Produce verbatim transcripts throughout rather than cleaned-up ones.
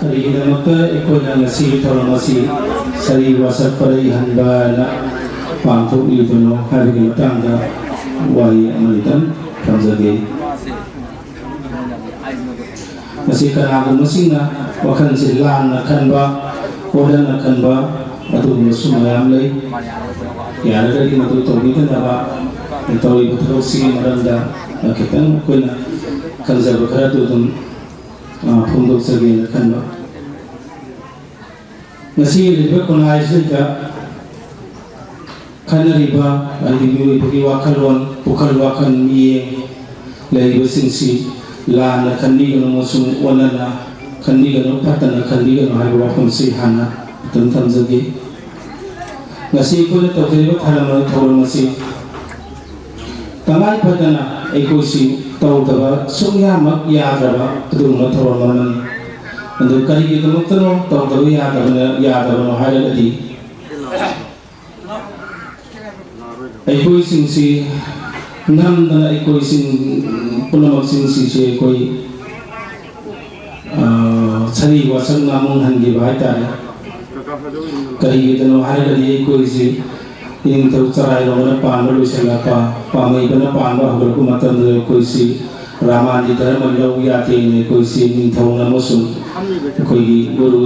ꯀꯔꯤꯒꯤꯗꯃꯛꯇ ꯑꯩꯈꯣꯏꯅ ꯉꯁꯤ ꯊꯧꯔꯝ ꯑꯁꯤ ꯁꯥꯔꯤ ꯋꯥꯁꯛ ꯄꯔꯩ ꯍꯟꯕꯅ ꯄꯥꯡꯊꯣꯛꯂꯤꯕꯅꯣ ꯍꯥꯏꯕꯒꯤ ꯃꯇꯥꯡꯗ ꯋꯥꯔꯤ ꯑꯃꯅꯤꯇꯪ ꯊꯝꯖꯒꯦ꯫ ꯃꯁꯤ ꯀꯅꯥꯒꯨꯝꯕꯁꯤꯡꯅ ꯋꯥꯈꯜꯁꯦ ꯂꯥꯟꯅ ꯈꯟꯕ, ꯑꯣꯟꯅꯅ ꯈꯟꯕ ꯑꯗꯨꯒꯨꯝꯕꯁꯨ ꯃꯌꯥꯝ ꯂꯩ꯫ ꯌꯥꯔꯒꯗꯤ ꯃꯗꯨ ꯇꯧꯕꯤꯗꯅꯕ, ꯇꯧꯔꯤꯕ ꯊꯕꯛꯁꯤꯒꯤ ꯃꯔꯝꯗ ꯈꯤꯇꯪ ꯑꯩꯈꯣꯏꯅ ꯈꯪꯖꯕ ꯈꯔꯗꯨ ꯑꯗꯨꯝ, ꯑ, ꯐꯣꯡꯗꯣꯛꯆꯒꯦꯅ ꯈꯟꯕ꯫ ꯉꯁꯤ ꯂꯩꯔꯤꯕ ꯈꯨꯟꯅꯥꯏꯁꯤꯗ ꯈꯟꯅꯔꯤꯕ, ꯍꯥꯏꯗꯤ ꯃꯤꯑꯣꯏꯕꯒꯤ ꯋꯥꯈꯜꯂꯣꯟ, ꯄꯨꯈꯜ ꯋꯥꯈꯜ, ꯃꯤꯠꯌꯦꯡ ꯂꯩꯔꯤꯕꯁꯤꯡꯁꯤ ꯂꯥꯟꯅ ꯈꯟꯕꯤꯒꯅꯨ ꯑꯃꯁꯨꯡ ꯑꯣꯟꯅꯅ ꯈꯟꯕꯤꯒꯅꯨ, ꯐꯠꯇꯅ ꯈꯟꯕꯤꯒꯅꯨ ꯍꯥꯏꯕ ꯋꯥꯐꯝꯁꯤ ꯍꯥꯟꯅ ꯑꯗꯨꯝ ꯊꯝꯖꯒꯦ꯫ ꯉꯁꯤ ꯑꯩꯈꯣꯏꯅ ꯇꯧꯖꯔꯤꯕ ꯊꯧꯔꯝ, ꯊꯧꯔꯝ ꯑꯁꯤ ꯇꯉꯥꯏ ꯐꯗꯅ ꯑꯩꯈꯣꯏꯁꯤ ꯇꯧꯗꯕ ꯁꯨꯡꯌꯥꯃꯛ ꯌꯥꯗ꯭ꯔꯕ ꯑꯗꯨꯒꯨꯝꯕ ꯊꯧꯔꯝ ꯑꯃꯅꯤ꯫ ꯑꯗꯨ ꯀꯔꯤꯒꯤꯗꯃꯛꯇꯅꯣ ꯇꯧꯗꯕ ꯌꯥꯗꯕꯅ, ꯌꯥꯗꯕꯅꯣ ꯍꯥꯏꯔꯒꯗꯤ, ꯑꯩꯈꯣꯏꯁꯤꯡꯁꯤ ꯅꯝꯗꯅ ꯑꯩꯈꯣꯏꯁꯤꯡ ꯄꯨꯝꯅꯃꯛꯁꯤꯡꯁꯤꯁꯦ ꯑꯩꯈꯣꯏ, ꯑ, ꯁꯥꯔꯤ ꯋꯥꯁꯛꯅ ꯃꯨꯡꯍꯟꯈꯤꯕ ꯍꯥꯏꯇꯥꯔꯦ꯫ ꯀꯔꯤꯒꯤꯗꯅꯣ ꯍꯥꯏꯔꯒꯗꯤ ꯑꯩꯈꯣꯏꯁꯤ ꯏꯅꯤꯡꯊꯧ ꯆꯔꯥꯏꯔꯣꯡꯕꯅ ꯄꯥꯟꯕ ꯂꯣꯏꯁꯤꯜꯂꯛꯄ, ꯄꯥꯝꯃꯩꯕꯅ ꯄꯥꯟꯕ ꯍꯧꯒꯠꯂꯛꯄ ꯃꯇꯝꯗ ꯑꯩꯈꯣꯏꯁꯤ ꯔꯥꯃꯥꯟꯒꯤ ꯙꯔꯃ ꯂꯧ ꯌꯥꯗꯦꯅ ꯑꯩꯈꯣꯏꯁꯤ ꯅꯤꯡꯊꯧꯅ ꯑꯃꯁꯨꯡ ꯑꯩꯈꯣꯏꯒꯤ ꯒꯨꯔꯨ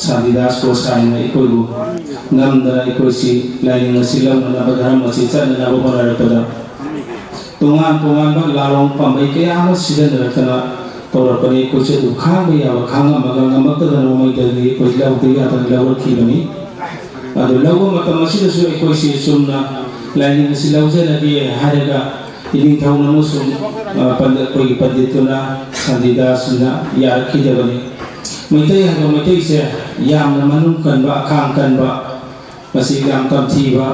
ꯁꯥꯟꯇꯤꯗꯥꯁ ꯒꯣꯁꯥꯏꯅ ꯑꯩꯈꯣꯏꯕꯨ ꯅꯝꯗꯅ ꯑꯩꯈꯣꯏꯁꯤ ꯂꯥꯏꯅꯤꯡ ꯑꯁꯤ ꯂꯧꯅꯅꯕ, ꯙꯔꯃ ꯑꯁꯤ ꯆꯠꯅꯅꯕ ꯍꯣꯠꯅꯔꯛꯄꯗ ꯇꯣꯉꯥꯟ ꯇꯣꯉꯥꯟꯕ ꯂꯥꯂꯣꯡ ꯄꯥꯝꯕꯩ ꯀꯌꯥ ꯑꯃ ꯁꯤꯖꯤꯟꯅꯔꯛꯇꯅ ꯇꯧꯔꯛꯄꯅꯤ꯫ ꯑꯩꯈꯣꯏꯁꯨ ꯑꯗꯨ ꯈꯥꯡꯕ ꯌꯥꯕ ꯈꯥꯡꯉꯝꯃꯒ ꯉꯝꯃꯛꯇꯗꯅ ꯅꯣꯡꯃꯩꯗꯒꯤ ꯑꯩꯈꯣꯏ ꯂꯧꯗ ꯌꯥꯗꯅ ꯂꯧꯔꯛꯈꯤꯕꯅꯤ꯫ ꯑꯗꯨ ꯂꯧꯕ ꯃꯇꯝ ꯑꯁꯤꯗꯁꯨ ꯑꯩꯈꯣꯏꯁꯤ ꯆꯨꯝꯅ ꯂꯥꯏꯅꯤꯡ ꯑꯁꯤ ꯂꯧꯖꯔꯒꯦ ꯍꯥꯏꯔꯒ ꯏꯅꯤꯡꯊꯧꯅ ꯑꯃꯁꯨꯡ, ꯑ, ꯄꯟꯗ-, ꯑꯩꯈꯣꯏꯒꯤ ꯄꯟꯗꯤꯠꯇꯨꯅ ꯁꯥꯟꯇꯤꯗꯥꯁꯅ ꯌꯥꯔꯛꯈꯤꯗꯕꯅꯤ꯫ ꯃꯩꯇꯩ ꯍꯥꯏꯕ ꯃꯩꯇꯩꯁꯦ ꯌꯥꯝꯅ ꯃꯅꯨꯡ ꯀꯟꯕ, ꯑꯈꯥꯡ ꯀꯟꯕ, ꯃꯁꯤ ꯌꯥꯝ ꯇꯝꯊꯤꯕ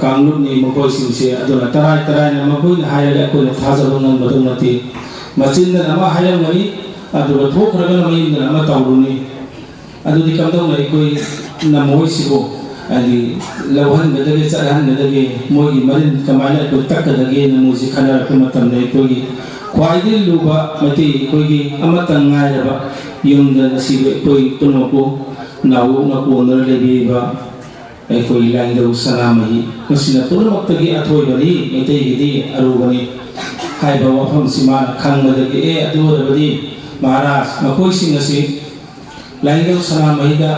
ꯀꯥꯡꯂꯨꯞꯅꯤ ꯃꯈꯣꯏꯁꯤꯡꯁꯦ꯫ ꯑꯗꯨꯅ ꯇꯔꯥꯏ ꯇꯔꯥꯏꯅ ꯃꯈꯣꯏꯅ ꯍꯥꯏꯔꯒ ꯑꯩꯈꯣꯏꯅ ꯊꯥꯖꯕ ꯉꯝꯒꯗꯧ ꯅꯠꯇꯦ꯫ ꯃꯆꯤꯟꯗꯅ ꯑꯃ ꯍꯥꯏꯔꯝꯒꯅꯤ, ꯑꯗꯨꯒ ꯊꯣꯛꯈ꯭ꯔꯒꯅ ꯃꯌꯨꯝꯗꯅ ꯑꯃ ꯇꯧꯔꯨꯅꯤ꯫ ꯑꯗꯨꯗꯤ ꯀꯝꯗꯧꯅ ꯑꯩꯈꯣꯏꯅ ꯃꯣꯏꯁꯤꯕꯨ, ꯍꯥꯏꯗꯤ, ꯂꯧꯍꯟꯒꯗꯒꯦ, ꯆꯠꯍꯟꯒꯗꯒꯦ, ꯃꯣꯏꯒꯤ ꯃꯔꯤꯟ ꯀꯃꯥꯏꯅ ꯑꯩꯈꯣꯏ ꯇꯠꯀꯗꯒꯦꯅ ꯃꯣꯏꯁꯤ ꯈꯟꯅꯔꯛꯄ ꯃꯇꯝꯗ ꯑꯩꯈꯣꯏꯒꯤ ꯈ꯭ꯋꯥꯏꯗꯒꯤ ꯂꯨꯕ ꯃꯩꯇꯩ ꯑꯩꯈꯣꯏꯒꯤ ꯑꯃꯠꯇ ꯉꯥꯏꯔꯕ ꯌꯨꯝꯗ ꯉꯁꯤꯕꯨ ꯑꯩꯈꯣꯏ ꯄꯨꯝꯅꯃꯛꯄꯨ ꯅꯥꯎꯌꯣꯛꯅ ꯀꯣꯟꯗꯨꯅ ꯂꯩꯕꯤꯔꯤꯕ ꯑꯩꯈꯣꯏ ꯂꯥꯏꯅꯤꯡꯊꯧ ꯁꯅꯥꯃꯍꯤ, ꯃꯁꯤꯅ ꯄꯨꯝꯅꯃꯛꯇꯒꯤ ꯑꯊꯣꯏꯕꯅꯤ, ꯃꯩꯇꯩꯒꯤꯗꯤ ꯑꯔꯨꯕꯅꯤ ꯍꯥꯏꯕ ꯋꯥꯐꯝꯁꯤ ꯃꯥꯅ ꯈꯪꯕꯗꯒꯤ, "ꯑꯦ, ꯑꯗꯨ ꯑꯣꯏꯔꯕꯗꯤ ꯃꯍꯥꯔꯥꯖ, ꯃꯈꯣꯏꯁꯤꯡ ꯑꯁꯤ ꯂꯥꯏꯅꯤꯡꯊꯧ ꯁꯅꯥꯃꯍꯤꯗ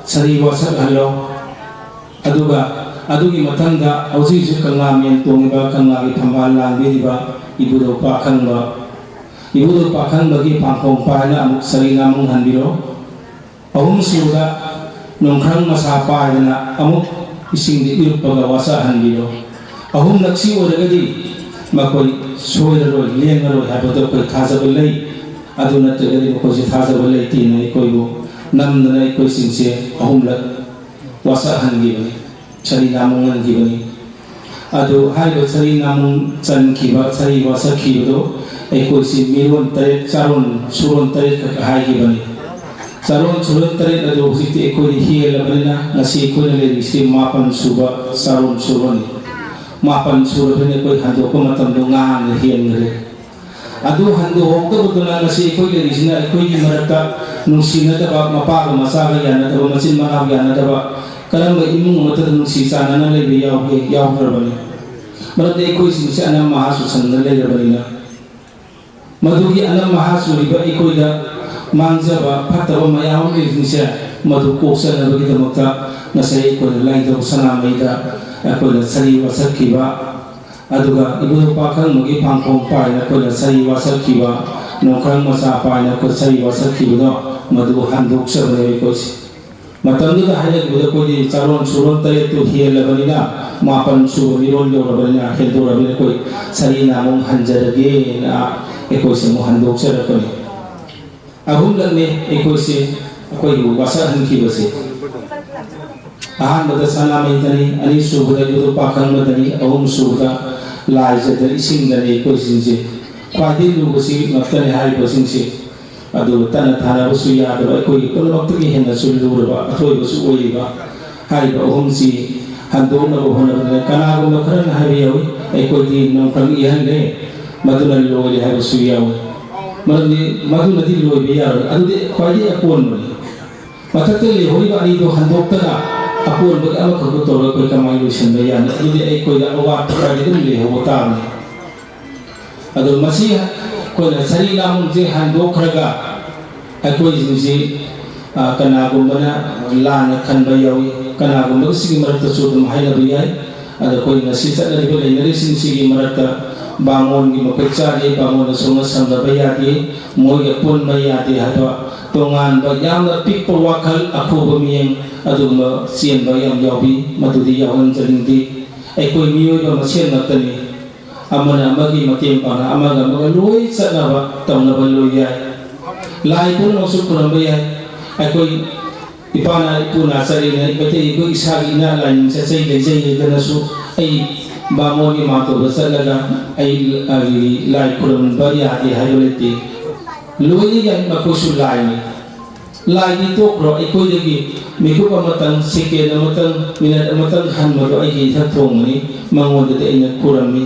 ꯁꯥꯔꯤ ꯋꯥꯁꯛꯍꯜꯂꯣ, ꯑꯗꯨꯒ ꯑꯗꯨꯒꯤ ꯃꯊꯪꯗ ꯍꯧꯖꯤꯛ ꯍꯧꯖꯤꯛ ꯀꯪꯂꯥ ꯃꯦꯟ ꯇꯣꯡꯉꯤꯕ, ꯀꯪꯂꯥꯒꯤ ꯐꯝꯕꯥꯜ ꯂꯥꯡꯕꯤꯔꯤꯕ ꯏꯕꯨꯙꯧ ꯄꯥꯈꯪꯕ, ꯏꯕꯨꯙꯧ ꯄꯥꯈꯪꯕꯒꯤ ꯄꯥꯡꯈꯣꯡ ꯄꯥꯏꯅ ꯑꯃꯨꯛ ꯁꯥꯔꯤ ꯅꯥꯃꯨꯡ ꯍꯟꯕꯤꯔꯣ꯫ ꯑꯍꯨꯝꯁꯨꯕꯗ ꯅꯣꯡꯈ꯭ꯔꯪ ꯃꯁꯥ ꯄꯥꯏꯗꯅ ꯑꯃꯨꯛ ꯏꯁꯤꯡꯗ ꯏꯔꯨꯞꯄꯒ ꯋꯥꯁꯛꯍꯟꯕꯤꯔꯣ꯫ ꯑꯍꯨꯝꯂꯛꯁꯤ ꯑꯣꯏꯔꯒꯗꯤ ꯃꯈꯣꯏ ꯁꯣꯏꯔꯔꯣꯏ, ꯂꯦꯡꯉꯔꯣꯏ ꯍꯥꯏꯕꯗꯣ ꯑꯩꯈꯣꯏ ꯊꯥꯖꯕ ꯂꯩ꯫ ꯑꯗꯨ ꯅꯠꯇ꯭ꯔꯒꯗꯤ ꯃꯈꯣꯏꯁꯦ ꯊꯥꯖꯕ ꯂꯩꯇꯦꯅ ꯑꯩꯈꯣꯏꯕꯨ ꯅꯝꯗꯅ ꯑꯩꯈꯣꯏꯁꯤꯡꯁꯦ ꯑꯍꯨꯝꯂꯛ ꯋꯥꯁꯛꯍꯟꯈꯤꯕꯅꯤ, ꯁꯥꯔꯤ ꯅꯥꯃꯨꯡꯍꯟꯈꯤꯕꯅꯤ꯫ ꯑꯗꯨ ꯍꯥꯏꯔꯤꯕ ꯁꯥꯔꯤ ꯅꯥꯃꯨꯡ ꯆꯟꯈꯤꯕ, ꯁꯥꯔꯤ ꯋꯥꯁꯛꯈꯤꯕꯗꯨ ꯑꯩꯈꯣꯏꯁꯤ ꯃꯤꯔꯣꯟ ꯇꯔꯦꯠ, ꯆꯥꯔꯣꯟ ꯁꯨꯔꯣꯟ ꯇꯔꯦꯠ ꯈꯛ ꯍꯥꯏꯈꯤꯕꯅꯤ꯫ ꯆꯥꯔꯣꯟ ꯁꯨꯔꯣꯟ ꯇꯔꯦꯠ ꯑꯗꯨ ꯍꯧꯖꯤꯛꯇꯤ ꯑꯩꯈꯣꯏꯅ ꯍꯦꯜꯂꯕꯅꯤꯅ ꯉꯁꯤ ꯑꯩꯈꯣꯏꯅ ꯂꯩꯔꯤꯁꯤ ꯃꯥꯄꯟ ꯁꯨꯕ ꯆꯥꯔꯣꯟ ꯁꯨꯔꯣꯟꯅꯤ꯫ ꯃꯥꯄꯟ ꯁꯨꯔꯕꯅꯤꯅ ꯑꯩꯈꯣꯏ ꯍꯟꯗꯣꯛꯄ ꯃꯇꯝꯗꯣ ꯉꯥꯡꯅ ꯍꯦꯟꯈ꯭ꯔꯦ꯫ ꯑꯗꯨ ꯍꯟꯗꯣꯛꯍꯧꯗꯕꯗꯨꯅ ꯉꯁꯤ ꯑꯩꯈꯣꯏ ꯂꯩꯔꯤꯁꯤꯅ ꯑꯩꯈꯣꯏꯒꯤ ꯃꯔꯛꯇ ꯅꯨꯡꯁꯤꯅꯗꯕ, ꯃꯄꯥꯒ ꯃꯆꯥꯒ ꯌꯥꯅꯗꯕ, ꯃꯆꯤꯟ ꯃꯅꯥꯎ ꯌꯥꯅꯗꯕ, ꯀꯔꯝꯕ ꯏꯃꯨꯡ ꯑꯃꯠꯇꯗ ꯅꯨꯡꯁꯤ ꯆꯥꯟꯅꯅ ꯂꯩꯕ ꯌꯥꯎꯒꯦ? ꯌꯥꯎꯗ꯭ꯔꯕꯅꯤ꯫ ꯃꯔꯝꯗꯤ ꯑꯩꯈꯣꯏꯁꯤꯡꯁꯦ ꯑꯅꯝ ꯑꯍꯥ ꯆꯨꯁꯟꯅ ꯂꯩꯔꯕꯅꯤꯅ꯫ ꯃꯗꯨꯒꯤ ꯑꯅꯝ ꯑꯍꯥ ꯆꯨꯔꯤꯕ ꯑꯩꯈꯣꯏꯗ ꯃꯥꯡꯖꯕ ꯐꯠꯇꯕ ꯃꯌꯥꯝ ꯑꯃ ꯂꯩꯔꯤꯁꯤꯡꯁꯦ ꯃꯗꯨ ꯀꯣꯛꯆꯅꯕꯒꯤꯗꯃꯛꯇ ꯉꯁꯥꯏ ꯑꯩꯈꯣꯏꯅ ꯂꯥꯏꯅꯤꯡꯊꯧ ꯁꯅꯥꯃꯍꯤꯗ ꯑꯩꯈꯣꯏꯅ ꯁꯥꯔꯤ ꯋꯥꯁꯛꯈꯤꯕ, ꯑꯗꯨꯒ ꯏꯕꯨꯙꯧ ꯄꯥꯈꯪꯕꯒꯤ ꯄꯥꯡꯈꯣꯡ ꯄꯥꯏꯅ ꯑꯩꯈꯣꯏꯅ ꯁꯥꯔꯤ ꯋꯥꯁꯛꯈꯤꯕ, ꯅꯣꯡꯈ꯭ꯔꯪ ꯃꯆꯥ ꯄꯥꯏꯅ ꯑꯩꯈꯣꯏ ꯁꯥꯔꯤ ꯋꯥꯁꯛꯈꯤꯕꯗꯣ ꯃꯗꯨ ꯍꯟꯗꯣꯛꯆꯕꯅꯦ ꯑꯩꯈꯣꯏꯁꯦ꯫ ꯃꯇꯝꯗꯨꯗ ꯍꯥꯏꯅꯈꯤꯕꯗ ꯑꯩꯈꯣꯏꯗꯤ ꯆꯥꯔꯣꯟ ꯁꯨꯔꯣꯟ ꯇꯔꯦꯠꯇꯨ ꯍꯦꯜꯂꯕꯅꯤꯅ, ꯃꯥꯄꯟ ꯁꯨꯕ ꯃꯤꯔꯣꯜ ꯌꯧꯔꯕꯅꯤꯅ, ꯍꯦꯟꯗꯣꯔꯕꯅꯤꯅ ꯑꯩꯈꯣꯏ ꯁꯥꯔꯤ ꯅꯥꯃꯨꯡ ꯍꯟꯖꯔꯒꯦꯅ ꯑꯩꯈꯣꯏꯁꯦ ꯑꯃꯨꯛ ꯍꯟꯗꯣꯛꯆꯔꯛꯄꯅꯤ꯫ ꯑꯍꯨꯝꯂꯛꯅꯤ ꯑꯩꯈꯣꯏꯁꯦ, ꯑꯩꯈꯣꯏꯕꯨ ꯋꯥꯁꯛꯍꯟꯈꯤꯕꯁꯦ꯫ ꯑꯍꯥꯟꯕꯗ ꯁꯅꯥꯃꯍꯤꯗꯅꯤ, ꯑꯅꯤꯁꯨꯕꯗ ꯏꯕꯨꯙꯧ ꯄꯥꯈꯪꯕꯗꯅꯤ, ꯑꯍꯨꯝꯁꯨꯕꯗ ꯂꯥꯏꯖꯗ ꯏꯁꯤꯡꯗꯅꯤ ꯑꯩꯈꯣꯏꯁꯤꯡꯁꯦ꯫ ꯈ꯭ꯋꯥꯏꯗꯒꯤ ꯂꯨꯕꯁꯤ ꯉꯥꯛꯇꯅꯤ ꯍꯥꯏꯔꯤꯕꯁꯤꯡꯁꯤ꯫ ꯑꯗꯨꯒ ꯇꯠꯅ ꯊꯥꯅꯕꯁꯨ ꯌꯥꯗꯕ, ꯑꯩꯈꯣꯏꯒꯤ ꯄꯨꯝꯅꯃꯛꯇꯒꯤ ꯍꯦꯟꯅꯁꯨ ꯂꯨꯔꯕ ꯑꯊꯣꯏꯕꯁꯨ ꯑꯣꯏꯔꯤꯕ ꯍꯥꯏꯔꯤꯕ ꯑꯍꯨꯝꯁꯤ ꯍꯟꯗꯣꯛꯅꯕ ꯍꯣꯠꯅꯕꯗ ꯀꯅꯥꯒꯨꯝꯕ ꯈꯔꯅ ꯍꯥꯏꯕ ꯌꯥꯎꯏ, "ꯑꯩꯈꯣꯏꯗꯤ ꯅꯣꯡꯈ꯭ꯔꯪ ꯏꯍꯜꯂꯦ, ꯃꯗꯨꯅ ꯂꯣꯏꯔꯦ" ꯍꯥꯏꯕꯁꯨ ꯌꯥꯎꯏ꯫ ꯃꯔꯝꯗꯤ ꯃꯗꯨꯅꯗꯤ ꯂꯣꯏꯕ ꯌꯥꯔꯣꯏ, ꯑꯗꯨꯗꯤ ꯈ꯭ꯋꯥꯏꯗꯒꯤ ꯑꯀꯣꯟꯕꯅꯤ꯫ ꯃꯊꯛꯇ ꯂꯩꯍꯧꯔꯤꯕ ꯑꯅꯤꯗꯨ ꯍꯟꯗꯣꯛꯇꯅ ꯑꯀꯣꯟꯕꯒꯤ ꯑꯃꯈꯛꯇ ꯇꯧꯔꯒ ꯑꯩꯈꯣꯏ ꯀꯃꯥꯏꯅ ꯂꯣꯏꯁꯤꯟꯕ ꯌꯥꯅꯤ? ꯑꯗꯨꯗꯤ ꯑꯩꯈꯣꯏꯗ ꯑꯋꯥꯠꯄ ꯈꯔꯗꯤ ꯑꯗꯨꯝ ꯂꯩꯍꯧꯕ ꯇꯥꯕꯅꯤ꯫ ꯑꯗꯣ ꯃꯁꯤ ꯑꯩꯈꯣꯏꯅ ꯁꯔꯤ ꯂꯥꯡꯕꯁꯦ ꯍꯟꯗꯣꯛꯈ꯭ꯔꯒ ꯑꯩꯈꯣꯏꯁꯤꯡꯁꯤ, ꯑ, ꯀꯅꯥꯒꯨꯝꯕꯅ ꯂꯥꯟꯅ ꯈꯟꯕ ꯌꯥꯎꯏ, ꯀꯅꯥꯒꯨꯝꯕ ꯁꯤꯒꯤ ꯃꯔꯛꯇꯁꯨ ꯑꯗꯨꯝ ꯍꯥꯏꯅꯕ ꯌꯥꯏ꯫ ꯑꯗꯣ ꯑꯩꯈꯣꯏ ꯉꯁꯤ ꯆꯠꯅꯔꯤꯕ ꯂꯩꯅꯔꯤꯁꯤꯡꯁꯤꯒꯤ ꯃꯔꯛꯇ ꯕꯥꯃꯣꯟꯒꯤ ꯃꯈꯨꯠ ꯆꯥꯗꯦ, ꯕꯥꯃꯣꯟꯅ ꯁꯨꯝꯅ ꯁꯝꯅꯕ ꯌꯥꯗꯦ, ꯃꯣꯏꯒ ꯄꯨꯟꯕ ꯌꯥꯗꯦ ꯍꯥꯏꯕ ꯇꯣꯉꯥꯟꯕ ꯌꯥꯝꯅ ꯄꯤꯛꯄ ꯋꯥꯈꯜ, ꯑꯈꯨꯕ ꯃꯤꯠꯌꯦꯡ ꯑꯗꯨꯒꯨꯝꯕ ꯆꯦꯟꯕ ꯌꯥꯝ ꯌꯥꯎꯏ꯫ ꯃꯗꯨꯗꯤ ꯌꯥꯎꯍꯟꯖꯅꯤꯡꯗꯦ꯫ ꯑꯩꯈꯣꯏ ꯃꯤꯑꯣꯏꯕ ꯃꯁꯦꯟ ꯉꯥꯛꯇꯅꯤ꯫ ꯑꯃꯅ ꯑꯃꯒꯤ ꯃꯇꯦꯡ ꯄꯥꯡꯅ ꯑꯃꯒ ꯑꯃꯒ ꯂꯣꯏ ꯆꯠꯅꯕ ꯇꯧꯅꯕ ꯂꯣꯏ ꯌꯥꯏ꯫ ꯂꯥꯏ ꯄꯨꯝꯅꯃꯛꯁꯨ ꯈꯨꯔꯨꯝꯕ ꯌꯥꯏ꯫ ꯑꯩꯈꯣꯏ ꯏꯄꯥꯅ ꯏꯄꯨꯅ ꯆꯠꯂꯤꯉꯩ ꯃꯩꯇꯩ ꯑꯩꯈꯣꯏ ꯏꯁꯥꯒꯤ ꯏꯅꯥꯠ ꯂꯥꯏꯅꯤꯡ ꯆꯠꯆꯩ ꯂꯩꯖꯩ ꯍꯥꯏꯗꯅꯁꯨ ꯑꯩ ꯕꯥꯃꯣꯟꯒꯤ ꯃꯥꯡꯇꯧꯗ ꯆꯠꯂꯒ ꯑꯩ, ꯑꯩ ꯂꯥꯏ ꯈꯨꯔꯨꯝꯕ ꯌꯥꯗꯦ ꯍꯥꯏꯕ ꯂꯩꯇꯦ꯫ ꯂꯣꯏꯅ ꯌꯥꯏ, ꯃꯈꯣꯏꯁꯨ ꯂꯥꯏꯅꯤ꯫ ꯂꯥꯏꯗꯤ ꯇꯣꯛꯈ꯭ꯔꯣ, ꯑꯩꯈꯣꯏꯗꯒꯤ ꯃꯤꯀꯨꯞ ꯑꯃꯇꯪ, ꯁꯦꯀꯦꯟ ꯑꯃꯇꯪ, ꯃꯤꯅꯠ ꯑꯃꯇꯪ ꯍꯟꯕꯗꯣ ꯑꯩꯒꯤ ꯏꯊꯛ ꯊꯣꯡꯕꯅꯤ, ꯃꯉꯣꯟꯗꯗꯤ ꯑꯩꯅ ꯈꯨꯔꯝꯃꯤ,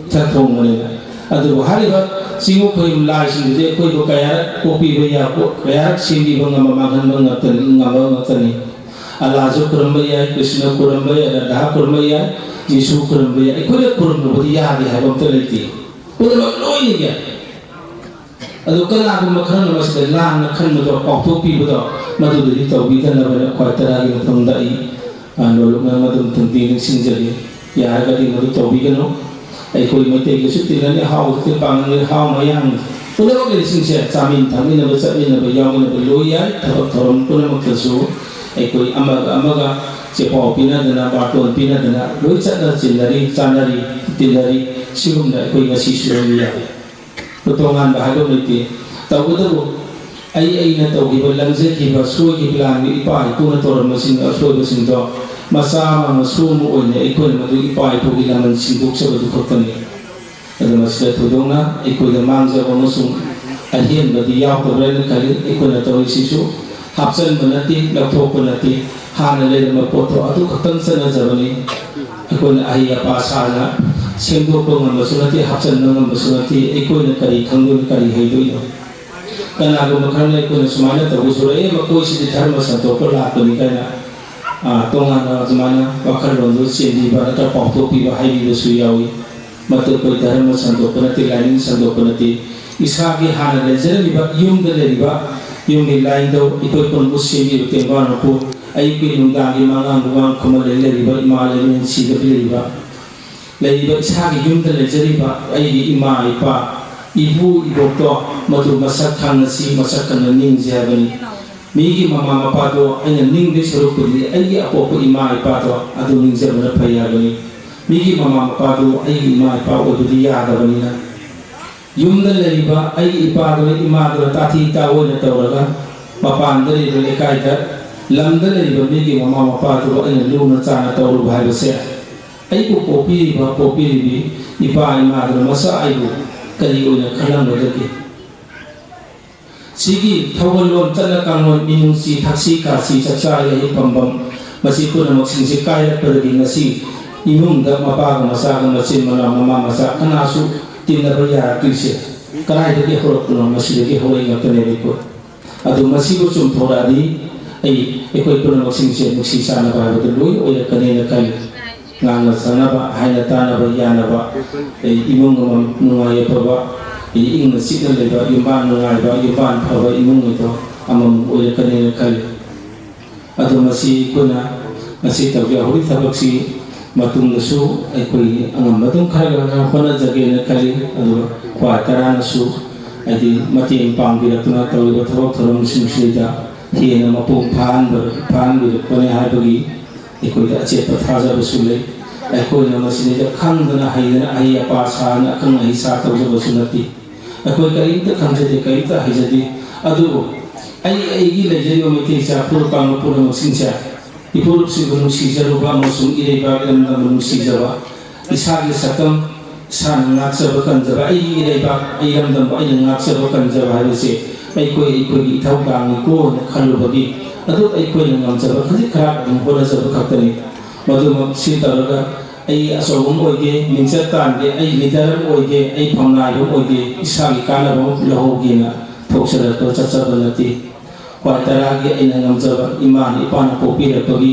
ꯏꯊꯛ ꯊꯣꯡꯕꯅꯤꯅ꯫ ꯑꯗꯨꯕꯨ ꯍꯥꯏꯔꯤꯕ ꯆꯤꯡꯉꯨ ꯈꯣꯏꯌꯨꯝ ꯂꯥꯏꯁꯤꯡꯗꯨꯗꯤ ꯑꯩꯈꯣꯏꯕꯨ ꯀꯌꯥꯔꯛ ꯄꯣꯛꯄꯤꯕ ꯌꯥ-, ꯀꯌꯥꯔꯛ ꯁꯦꯝꯕꯤꯕ ꯉꯝꯕ, ꯃꯥꯡꯍꯟꯕ ꯉꯝꯕ ꯉꯥꯛꯇꯅꯤ꯫ ꯑꯜꯂꯥꯁꯨ ꯈꯨꯔꯝꯕ ꯌꯥꯏ, ꯀ꯭ꯔꯤꯁꯅ ꯈꯨꯔꯝꯕ ꯌꯥꯏ, ꯔꯥꯙꯥ ꯈꯨꯔꯝꯕ ꯌꯥꯏ, ꯖꯤꯁꯨ ꯈꯨꯔꯝꯕ ꯌꯥꯏ, ꯑꯩꯈꯣꯏꯅ ꯈꯨꯔꯨꯝꯕꯕꯨꯗꯤ ꯌꯥꯗꯦ ꯍꯥꯏꯕ ꯑꯝꯇ ꯂꯩꯇꯦ꯫ ꯄꯨꯝꯅꯃꯛ ꯂꯣꯏꯅ ꯌꯥꯏ꯫ ꯑꯗꯨ ꯀꯅꯥꯒꯨꯝꯕ ꯈꯔꯅ ꯃꯁꯤꯗ ꯂꯥꯟꯅ ꯈꯟꯕꯗꯣ, ꯄꯥꯎꯊꯣꯛꯄꯤꯕꯗꯣ, ꯃꯗꯨꯗꯨꯗꯤ ꯇꯧꯕꯤꯗꯅꯕꯅ ꯈ꯭ꯋꯥꯏ ꯇꯔꯥꯒꯤ ꯃꯐꯝꯗ ꯑꯩ, ꯑ, ꯂꯣꯂꯨꯛꯅ ꯃꯗꯨ ꯑꯃꯇꯪꯗꯤ ꯅꯤꯡꯁꯤꯡꯖꯒꯦ꯫ ꯌꯥꯔꯒꯗꯤ ꯃꯗꯨ ꯇꯧꯕꯤꯒꯅꯨ꯫ ꯑꯩꯈꯣꯏ ꯃꯩꯇꯩꯒꯁꯨ ꯇꯤꯟꯅꯅꯤ, ꯍꯥꯎꯁꯨ ꯇꯤꯟ ꯄꯥꯡꯒꯅꯤ, ꯍꯥꯎ ꯃꯌꯥꯡ ꯄꯨꯝꯅꯃꯛ ꯂꯩꯔꯤꯁꯤꯡꯁꯦ ꯆꯥꯃꯤꯟ ꯊꯛꯃꯤꯟꯅꯕ, ꯆꯠꯃꯤꯟꯅꯕ, ꯌꯥꯎꯃꯤꯟꯅꯕ ꯂꯣꯏ ꯌꯥꯏ꯫ ꯊꯕꯛ ꯊꯧꯔꯝ ꯄꯨꯝꯅꯃꯛꯇꯁꯨ ꯑꯩꯈꯣꯏ ꯑꯃꯒ ꯑꯃꯒ ꯆꯦꯄꯥꯎ ꯄꯤꯅꯗꯅ, ꯕꯥꯔꯇꯣꯟ ꯄꯤꯅꯗꯅ ꯂꯣꯏ ꯆꯠꯅ ꯆꯤꯟꯅꯔꯤ, ꯆꯥꯅꯔꯤ, ꯇꯤꯟꯅꯔꯤ꯫ ꯁꯤꯒꯨꯝꯅ ꯑꯩꯈꯣꯏ ꯉꯁꯤꯁꯨ ꯂꯣꯏꯅ ꯌꯥꯏ꯫ ꯇꯣꯉꯥꯟꯕ ꯍꯥꯏꯕ ꯂꯩꯇꯦ꯫ ꯇꯧꯕꯇꯕꯨ ꯑꯩ, ꯑꯩꯅ ꯇꯧꯈꯤꯕ, ꯂꯪꯖꯈꯤꯕ, ꯁꯣꯏꯈꯤꯕ, ꯂꯥꯟꯈꯤꯕ, ꯏꯄꯥ ꯏꯄꯨꯅ ꯇꯧꯔꯝꯕꯁꯤꯡ, ꯑꯁꯣꯏꯕꯁꯤꯡꯗꯣ ꯃꯆꯥ ꯑꯃ, ꯃꯁꯨ ꯑꯃ ꯑꯣꯏꯅ ꯑꯩꯈꯣꯏꯅ ꯃꯗꯨ ꯏꯄꯥ ꯏꯄꯨꯒꯤ ꯂꯃꯟ ꯁꯤꯟꯗꯣꯛꯆꯕꯗꯨ ꯈꯛꯇꯅꯤ꯫ ꯑꯗꯨ ꯃꯁꯤꯗ ꯊꯣꯏꯗꯣꯛꯅ ꯑꯩꯈꯣꯏꯗ ꯃꯥꯡꯖꯕ ꯑꯃꯁꯨꯡ ꯑꯍꯦꯟꯕꯗꯤ ꯌꯥꯎꯗꯕ꯭ꯔꯥ ꯍꯥꯏꯅ ꯈꯜꯂꯤ꯫ ꯑꯩꯈꯣꯏꯅ ꯇꯧꯔꯤꯁꯤꯁꯨ ꯍꯥꯞꯆꯤꯟꯕ ꯅꯠꯇꯦ, ꯂꯧꯊꯣꯛꯄ ꯅꯠꯇꯦ, ꯍꯥꯟꯅ ꯂꯩꯔꯝꯕ ꯄꯣꯠꯇꯣ ꯑꯗꯨ ꯈꯛꯇꯪ ꯆꯠꯅꯖꯕꯅꯤ꯫ ꯑꯩꯈꯣꯏꯅ ꯑꯍꯩ ꯑꯄꯥ ꯁꯥꯅ ꯁꯦꯝꯗꯣꯛꯄ ꯉꯝꯕꯁꯨ ꯅꯠꯇꯦ, ꯍꯥꯞꯆꯤꯟꯕ ꯉꯝꯕꯁꯨ ꯅꯠꯇꯦ꯫ ꯑꯩꯈꯣꯏꯅ ꯀꯔꯤ ꯈꯪꯗꯣꯏꯅꯣ, ꯀꯔꯤ ꯍꯩꯗꯣꯏꯅꯣ? ꯀꯅꯥꯒꯨꯝꯕ ꯈꯔꯅ ꯑꯩꯈꯣꯏꯅ ꯁꯨꯃꯥꯏꯅ ꯇꯧꯕꯁꯨ, "ꯑꯦ, ꯃꯈꯣꯏꯁꯤꯗꯤ ꯙꯔꯃ ꯁꯟꯗꯣꯛꯄ ꯂꯥꯛꯄꯅꯤ" ꯀꯥꯏꯅ, ꯑ, ꯇꯣꯉꯥꯟꯅ ꯑꯗꯨꯃꯥꯏꯅ ꯋꯥꯈꯜꯂꯣꯟꯗꯨ ꯆꯦꯟꯕꯤꯕ ꯅꯠꯇ꯭ꯔꯒ ꯄꯥꯎꯊꯣꯛꯄꯤꯕ, ꯍꯥꯏꯕꯤꯕꯁꯨ ꯌꯥꯎꯏ꯫ ꯃꯗꯨ ꯑꯩꯈꯣꯏ ꯙꯔꯃ ꯁꯟꯗꯣꯛꯄ ꯅꯠꯇꯦ, ꯂꯥꯏꯅꯤꯡ ꯁꯟꯗꯣꯛꯄ ꯅꯠꯇꯦ꯫ ꯏꯁꯥꯒꯤ ꯍꯥꯟꯅ ꯂꯩꯖꯔꯝꯃꯤꯕ ꯌꯨꯝꯗ ꯂꯩꯔꯤꯕ ꯌꯨꯝꯒꯤ ꯂꯥꯏꯅꯤꯡꯊꯧ, ꯑꯩꯈꯣꯏ ꯄꯨꯝꯅꯃꯛ ꯁꯦꯝꯕꯤꯕ ꯇꯦꯡꯕꯥꯡ ꯃꯄꯨ, ꯑꯌꯨꯛꯀꯤ ꯅꯨꯡꯗꯥꯡꯒꯤ ꯃꯉꯥꯡ ꯃꯉꯥꯡ ꯈꯨꯃꯟ ꯂꯩ ꯂꯩꯔꯤꯕ ꯏꯃꯥ ꯂꯩꯃ ꯁꯤꯗꯕꯤ ꯂꯩꯔꯤꯕ, ꯂꯩꯔꯤꯕ ꯏꯁꯥꯒꯤ ꯌꯨꯝꯗ ꯂꯩꯖꯔꯤꯕ ꯑꯩꯒꯤ ꯏꯃꯥ ꯏꯄꯥ, ꯏꯄꯨ ꯏꯕꯣꯛꯇꯣ, ꯃꯗꯨ ꯃꯁꯛ ꯈꯪꯅꯁꯤ, ꯃꯁꯛ ꯈꯪꯅ ꯅꯤꯡꯁꯤ ꯍꯥꯏꯕꯅꯤ꯫ ꯃꯤꯒꯤ ꯃꯃꯥ ꯃꯄꯥꯗꯣ ꯑꯩꯅ ꯅꯤꯡꯗꯣꯏ ꯁꯔꯨꯛꯄꯨꯗꯤ ꯑꯩꯒꯤ ꯑꯄꯣꯛꯄ ꯏꯃꯥ ꯏꯄꯥꯗꯣ ꯑꯗꯨ ꯅꯤꯡꯖꯕꯅ ꯐꯩ ꯍꯥꯏꯕꯅꯤ꯫ ꯃꯤꯒꯤ ꯃꯃꯥ ꯃꯄꯥꯗꯨ ꯑꯩꯒꯤ ꯏꯃꯥ ꯏꯄꯥ ꯑꯣꯏꯕꯗꯤ ꯌꯥꯗꯕꯅꯤꯅ, ꯌꯨꯝꯗ ꯂꯩꯔꯤꯕ ꯑꯩꯒꯤ ꯏꯄꯥꯗꯨꯅ, ꯏꯃꯥꯗꯨꯅ ꯇꯥꯊꯤ ꯇꯥꯑꯣꯏꯅ ꯇꯧꯔꯒ, ꯃꯄꯥꯟꯗ ꯂꯩꯕ ꯂꯩꯀꯥꯏꯗ, ꯂꯝꯗ ꯂꯩꯔꯤꯕ ꯃꯤꯒꯤ ꯃꯃꯥ ꯃꯄꯥꯗꯨꯕꯨ ꯑꯩꯅ ꯂꯨꯅ ꯆꯥꯟꯅ ꯇꯧꯔꯨꯕ ꯍꯥꯏꯕꯁꯦ, ꯑꯩꯕꯨ ꯄꯣꯛꯄꯤꯔꯤꯕ, ꯄꯣꯛꯄꯤꯔꯤꯕꯤ ꯏꯄꯥ ꯏꯃꯥꯗꯨꯅ ꯃꯁꯥ ꯑꯩꯕꯨ ꯀꯔꯤ ꯑꯣꯏꯅ ꯈꯜꯂꯝꯒꯗꯒꯦ? ꯁꯤꯒꯤ ꯊꯧꯒꯜꯂꯣꯟ, ꯆꯠꯅ ꯀꯥꯡꯂꯣꯟ, ꯃꯤꯅꯨꯡꯁꯤ, ꯊꯛꯁꯤ ꯈꯥꯁꯤ, ꯆꯥꯛꯆꯥ ꯌꯥꯍꯩ ꯐꯝꯐꯝ, ꯃꯁꯤ ꯄꯨꯝꯅꯃꯛꯁꯤꯡꯁꯤ ꯀꯥꯏꯔꯛꯄꯗꯒꯤ ꯉꯁꯤ ꯏꯃꯨꯡꯗ ꯃꯄꯥꯒ ꯃꯆꯥꯒ, ꯃꯆꯤꯟ ꯃꯅꯥꯎ, ꯃꯃꯥ ꯃꯆꯥ ꯀꯅꯥꯁꯨ ꯇꯤꯟꯅꯕ ꯌꯥꯔꯛꯇ꯭ꯔꯤꯁꯦ ꯀꯗꯥꯏꯗꯒꯤ ꯍꯧꯔꯛꯄꯅꯣ? ꯃꯁꯤꯗꯒꯤ ꯍꯧꯔꯛꯏ ꯉꯥꯛꯇꯅꯦꯕ ꯑꯩꯈꯣꯏ꯫ ꯑꯗꯨ ꯃꯁꯤꯕꯨ ꯆꯨꯝꯊꯣꯔꯛꯑꯗꯤ ꯑꯩ, ꯑꯩꯈꯣꯏ ꯄꯨꯝꯅꯃꯛꯁꯤꯡꯁꯦ ꯅꯨꯡꯁꯤ ꯆꯥꯟꯅꯕ ꯍꯥꯏꯕꯗꯨ ꯂꯣꯏ ꯑꯣꯏꯔꯛꯀꯅꯦꯅ ꯈꯜꯂꯤ꯫ ꯉꯥꯡꯅ ꯁꯛꯅꯕ, ꯍꯥꯏꯅ ꯇꯥꯅꯕ ꯌꯥꯅꯕ, ꯑꯩ ꯏꯃꯨꯡ ꯑꯃ ꯅꯨꯡꯉꯥꯏ ꯌꯥꯏꯐꯕ, ꯑꯩ ꯏꯪꯅ ꯆꯤꯛꯅ ꯂꯩꯕ, ꯌꯨꯝꯕꯥꯟ ꯅꯨꯡꯉꯥꯏꯕ, ꯌꯨꯝꯕꯥꯟ ꯐꯕ ꯏꯃꯨꯡ ꯑꯗꯣ ꯑꯃꯃꯝ ꯑꯣꯏꯔꯛꯀꯅꯦꯅ ꯈꯜꯂꯤ꯫ ꯑꯗꯣ ꯃꯁꯤ ꯑꯩꯈꯣꯏꯅ ꯉꯁꯤ ꯇꯧꯖꯍꯧꯔꯤ ꯊꯕꯛꯁꯤ ꯃꯇꯨꯡꯗꯁꯨ ꯑꯩꯈꯣꯏ ꯑꯉꯝꯕ ꯑꯗꯨꯝ ꯈꯔ ꯈꯔ ꯍꯣꯠꯅꯖꯒꯦꯅ ꯈꯜꯂꯤ꯫ ꯑꯗꯨꯒ ꯈ꯭ꯋꯥꯏ ꯇꯔꯥꯅꯁꯨ ꯍꯥꯏꯗꯤ ꯃꯇꯦꯡ ꯄꯥꯡꯕꯤꯔꯛꯇꯨꯅ ꯇꯧꯔꯤꯕ ꯊꯕꯛ ꯊꯧꯔꯝꯁꯤꯡꯁꯤꯗ ꯍꯦꯟꯅ ꯃꯄꯨꯡ ꯐꯥꯍꯟꯕ-, ꯐꯥꯍꯟꯕꯤꯔꯛꯄꯅꯤ ꯍꯥꯏꯕꯒꯤ ꯑꯩꯈꯣꯏꯗ ꯑꯆꯦꯠꯄ ꯊꯥꯖꯕꯁꯨ ꯂꯩ꯫ ꯑꯩꯈꯣꯏꯅ ꯃꯁꯤꯗꯩꯗ ꯈꯪꯗꯅ ꯍꯩꯗꯅ ꯑꯍꯩ ꯑꯄꯥ ꯁꯥꯗꯅ ꯑꯈꯪ ꯑꯍꯩ ꯁꯥ ꯇꯧꯖꯕꯁꯨ ꯅꯠꯇꯦ꯫ ꯑꯩꯈꯣꯏ ꯀꯔꯤꯝꯇ ꯈꯪꯖꯗꯦ, ꯀꯔꯤꯝꯇ ꯍꯩꯖꯗꯦ꯫ ꯑꯗꯨꯕꯨ ꯑꯩ, ꯑꯩꯒꯤ ꯂꯩꯖꯔꯤꯕ ꯃꯩꯇꯩ ꯏꯆꯥ ꯐꯨꯔꯨꯞ ꯀꯥꯡꯂꯨꯞ ꯄꯨꯝꯅꯃꯛꯁꯤꯡꯁꯦ ꯏꯄꯨꯔꯨꯞꯁꯤꯡꯕꯨ ꯅꯨꯡꯁꯤꯖꯔꯨꯕ ꯑꯃꯁꯨꯡ ꯏꯔꯩꯕꯥꯛ ꯏꯔꯝꯗꯝꯕꯨ ꯅꯨꯡꯁꯤꯖꯕ, ꯏꯁꯥꯒꯤ ꯁꯛꯇꯝ ꯏꯁꯥꯅ ꯉꯥꯛꯆꯕ ꯀꯟꯖꯕ, ꯑꯩꯒꯤ ꯏꯔꯩꯕꯥꯛ ꯏꯔꯝꯗꯝꯕꯨ ꯑꯩꯅ ꯉꯥꯛꯆꯕ ꯀꯟꯖꯕ ꯍꯥꯏꯕꯁꯦ ꯑꯩꯈꯣꯏ, ꯑꯩꯈꯣꯏꯒꯤ ꯏꯊꯧꯗꯥꯡꯅꯤꯀꯣꯅ ꯈꯜꯂꯨꯕꯒꯤ ꯑꯗꯨ ꯑꯩꯈꯣꯏꯅ ꯉꯝꯖꯕ ꯈꯖꯤꯛ ꯈꯔ ꯑꯗꯨꯝ ꯍꯣꯠꯅꯖꯕ ꯈꯛꯇꯅꯤ꯫ ꯃꯗꯨꯃꯛ ꯁꯤ ꯇꯧꯔꯒ ꯑꯩ ꯑꯆꯧꯕ ꯑꯃ ꯑꯣꯏꯒꯦ, ꯃꯤꯡꯆꯠ ꯇꯥꯟꯒꯦ, ꯑꯩ ꯂꯤꯗꯔ ꯑꯃ ꯑꯣꯏꯒꯦ, ꯑꯩ ꯐꯝꯅꯥꯏꯕ ꯑꯃ ꯑꯣꯏꯒꯦ, ꯏꯁꯥꯒꯤ ꯀꯥꯟꯅꯕ ꯑꯃ ꯂꯧꯍꯧꯒꯦꯅ ꯊꯣꯛꯆꯔꯛꯄ ꯆꯠꯆꯕ ꯅꯠꯇꯦ꯫ ꯈ꯭ꯋꯥꯏ ꯇꯔꯥꯒꯤ ꯑꯩꯅ ꯉꯝꯖꯕ ꯏꯃꯥꯅ ꯏꯄꯥꯅ ꯄꯣꯛꯄꯤꯔꯛꯄꯒꯤ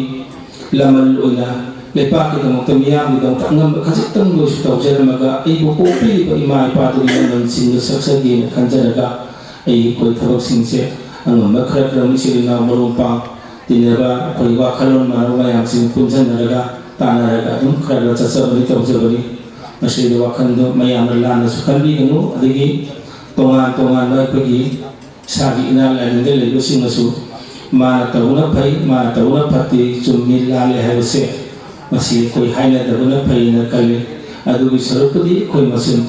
ꯂꯃꯟ ꯑꯣꯏꯅ ꯂꯩꯄꯥꯛꯀꯤꯗꯃꯛꯇ, ꯃꯤꯌꯥꯝꯒꯤꯗꯃꯛꯇ ꯑꯉꯝꯕ ꯈꯖꯤꯛꯇꯪꯗ ꯑꯣꯏꯔꯁꯨ ꯇꯧꯖꯔꯝꯃꯒ, ꯑꯩꯕꯨ ꯄꯣꯛꯄꯤꯔꯤꯕ ꯏꯃꯥ ꯏꯄꯥꯗꯨꯒꯤ ꯂꯃꯟ ꯆꯤꯡꯕ ꯁꯛꯆꯒꯦꯅ ꯈꯟꯖꯔꯒ, ꯑꯩ ꯑꯩꯈꯣꯏ ꯊꯕꯛꯁꯤꯡꯁꯦ ꯑꯉꯝꯕ ꯈꯔ ꯈꯔ ꯏꯆꯤꯜ ꯏꯅꯥꯎ ꯃꯔꯨꯞ ꯃꯄꯥꯡ ꯇꯤꯟꯅꯕ, ꯑꯩꯈꯣꯏ ꯋꯥꯈꯜꯂꯣꯟ ꯃꯥꯟꯅꯕ ꯃꯌꯥꯝꯁꯤꯡ ꯄꯨꯟꯁꯤꯟꯅꯔꯒ, ꯇꯥꯟꯅꯔꯒ ꯑꯗꯨꯝ ꯈꯔ ꯈꯔ ꯆꯠꯆꯕꯅꯤ, ꯇꯧꯖꯕꯅꯤ꯫ ꯃꯁꯤꯗ ꯋꯥꯈꯜꯗꯣ ꯃꯌꯥꯝꯅ ꯂꯥꯟꯅꯁꯨ ꯈꯟꯕꯤꯒꯅꯨ, ꯑꯗꯒꯤ ꯇꯣꯉꯥꯟ ꯇꯣꯉꯥꯟꯕ ꯑꯩꯈꯣꯏꯒꯤ ꯏꯁꯥꯒꯤ ꯏꯅꯥꯛ ꯂꯥꯏꯅꯤꯡꯗ ꯂꯩꯕꯁꯤꯡꯅꯁꯨ ꯃꯥꯅ ꯇꯧꯕꯅ ꯐꯩ, ꯃꯥꯅ ꯇꯧꯕꯅ ꯐꯠꯇꯦ, ꯆꯨꯝꯃꯤ ꯂꯥꯜꯂꯤ ꯍꯥꯏꯕꯁꯦ, ꯃꯁꯤ ꯑꯩꯈꯣꯏ ꯍꯥꯏꯅꯗꯕꯅ ꯐꯩꯅ ꯈꯜꯂꯤ꯫ ꯑꯗꯨꯒꯤ ꯁꯔꯨꯛꯄꯨꯗꯤ ꯑꯩꯈꯣꯏ ꯃꯁꯦꯟ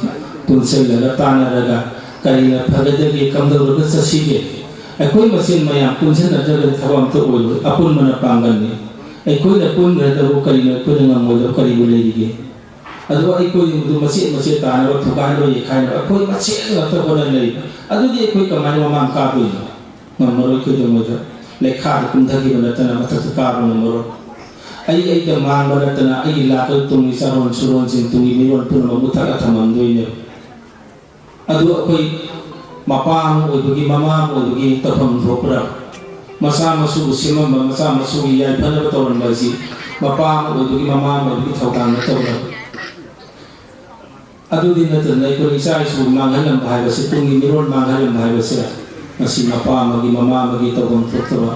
ꯄꯨꯟꯁꯤꯜꯂꯒ, ꯇꯥꯟꯅꯔꯒ ꯀꯔꯤꯅ ꯐꯒꯗꯒꯦ, ꯀꯝꯗꯧꯔꯒ ꯆꯠꯁꯤꯒꯦ? ꯑꯩꯈꯣꯏ ꯃꯁꯦꯟ ꯃꯌꯥꯝ ꯄꯨꯟꯁꯤꯟꯅꯗ꯭ꯔꯒꯗꯤ ꯊꯕꯛ ꯑꯝꯇ ꯑꯣꯏꯔꯣꯏ꯫ ꯑꯄꯨꯟꯕꯅ ꯄꯥꯡꯒꯜꯅꯤ꯫ ꯑꯩꯈꯣꯏꯅ ꯄꯨꯟꯈ꯭ꯔꯗꯕꯨ ꯀꯔꯤꯅꯣ ꯑꯩꯈꯣꯏꯅ ꯉꯝꯃꯣꯏꯗꯕ ꯀꯔꯤꯕꯨ ꯂꯩꯔꯤꯒꯦ? ꯑꯗꯨꯒ ꯑꯩꯈꯣꯏ ꯃꯗꯨ ꯃꯆꯦꯠ ꯃꯆꯦꯠ ꯇꯥꯅꯕ, ꯊꯨꯒꯥꯏꯅꯕ, ꯌꯩꯈꯥꯏꯅꯕ ꯑꯩꯈꯣꯏ ꯃꯁꯦꯟ ꯉꯥꯛꯇ ꯍꯣꯠꯅ ꯂꯩ꯫ ꯑꯗꯨꯗꯤ ꯑꯩꯈꯣꯏ ꯀꯃꯥꯏꯅ ꯃꯃꯥꯡ ꯀꯥꯗꯣꯏꯅꯣ? ꯉꯝꯃꯔꯣꯏ꯫ ꯀꯩꯗꯧꯉꯩꯗ ꯂꯩꯈꯥꯗ ꯀꯨꯝꯊꯈꯤꯕ ꯅꯠꯇꯅ ꯃꯊꯛꯇ ꯀꯥꯕ ꯉꯝꯃꯔꯣꯏ꯫ ꯑꯩ ꯑꯩꯗ ꯃꯥꯡꯕ ꯅꯠꯇꯅ ꯑꯩꯒꯤ ꯂꯥꯛꯀꯗꯕ ꯇꯨꯡꯒꯤ ꯆꯥꯔꯣꯟ ꯁꯨꯔꯣꯟꯁꯤꯡ, ꯇꯨꯡꯒꯤ ꯃꯤꯔꯣꯟ ꯄꯨꯝꯅꯃꯛ ꯃꯨꯊꯠꯂ ꯊꯝꯃꯝꯗꯣꯏꯅꯦꯕ꯫ ꯑꯗꯨ ꯑꯩꯈꯣꯏ ꯃꯄꯥ ꯑꯃ ꯑꯣꯏꯕꯒꯤ, ꯃꯃꯥ ꯑꯃ ꯑꯣꯏꯕꯒꯤ ꯇꯧꯐꯝ ꯊꯣꯛꯄ꯭ꯔꯥ? ꯃꯆꯥ ꯃꯁꯨꯕꯨ ꯁꯦꯝꯃꯝꯕ, ꯃꯆꯥ ꯃꯁꯨꯒꯤ ꯌꯥꯏꯐꯅꯕ ꯇꯧꯔꯝꯕ ꯑꯁꯤ ꯃꯄꯥ ꯑꯃ ꯑꯣꯏꯕꯒꯤ, ꯃꯃꯥ ꯑꯃ ꯑꯣꯏꯕꯒꯤ ꯊꯧꯗꯥꯡ ꯅꯠꯇꯕ꯭ꯔꯥ? ꯑꯗꯨꯗꯤ ꯅꯠꯇꯅ ꯑꯩꯈꯣꯏ ꯏꯆꯥ ꯏꯁꯨ ꯃꯥꯡꯍꯜꯂꯝꯕ ꯍꯥꯏꯕꯁꯤ, ꯇꯨꯡꯒꯤ ꯃꯤꯔꯣꯜ ꯃꯥꯡꯍꯜꯂꯝꯕ ꯍꯥꯏꯕꯁꯦ, ꯃꯁꯤ ꯃꯄꯥ ꯑꯃꯒꯤ, ꯃꯃꯥ ꯑꯃꯒꯤ ꯇꯧꯐꯝ ꯊꯣꯛꯇꯕ